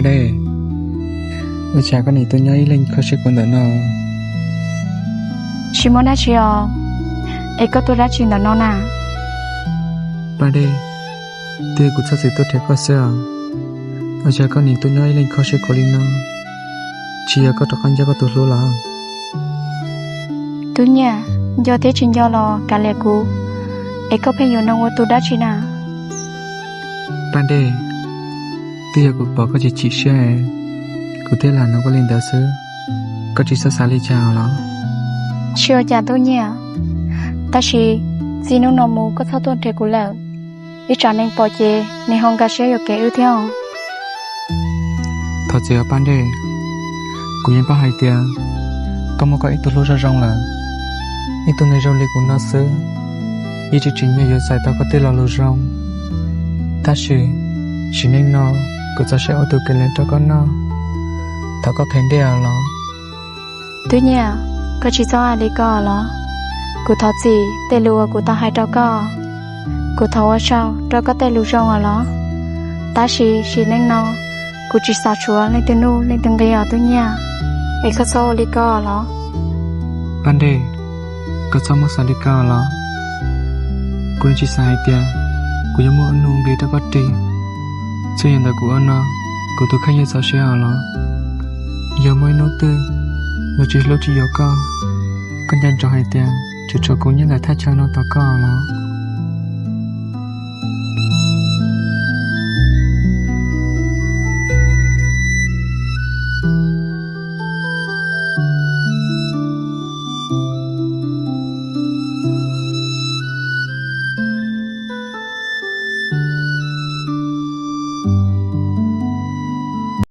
Dej, ua cas koj nim tuaj nyob ib leeg kho siab khuav ntawm no? Tsis muaj dab tsi os, es koj tuaj dab tsi ntawm no na? Paj Dej, twb yog kuv txhob txwm tuaj nrhiav koj xwb os. Ua cas koj nim tuaj nyob ib leeg kho siab khuav li no? Tsis yog koj rov qab nco koj tus hlub los? Tub Nyiaj, nco thiab tsis nco los kav liam kuv, es koj pheej yuav noog ua tus dab tsi na? Paj Dej, twb yog kuv pom koj chim chim siab es kuv thiaj lam noog koj li ntawd xwb, koj tsis txhob xav li cas los? Tsis ua cas Tub Nyiaj, tab sis txij hnub no mus koj txhob tuaj nrhiav kuv lawm, ib tsam neeg pom ces neeg ho nkag siab yuam kev wb thiab. Thov txim os Paj Dej, kuv yeej paub hais tias koj muaj koj ib tug hlub zoo zoo lawm. Ib tug neeg zoo li kuv no xwb, yeej tsis tsim nyog yuav txais tau koj tej lo lus zoo. Tab sis sim neej no kuv txaus siab ua tus kev lees rau koj noj. Thov koj phem dej os los. Tub Nyiaj, koj tsis txhob hais li ko los. Kuv thov txim tej lus uas kuv tau hais rau koj. Kuv thov ua tsaug rau koj tej lus zoo os los. Tab sis sim neej no kuv tsis xav tshuav leej twg nuj leej twg nqi os Tub Nyiaj, es koj txhob ua li ko los. Paj Dej, koj txhob muab xav li ko los. Kuv yeej tsis xav hais tias kuv yuav muaj ua nuj nqi rau koj ris. Txhua yam ntawm kuv ua no, kuv tus kheej yeej txaus siab os los. Yog muaj ib hnub twg luag tsis hlub tsis yuav koj, koj nco ntsoov hais tias tsuas tshuav kuv nyob ntawm thaj chaw no tos koj los.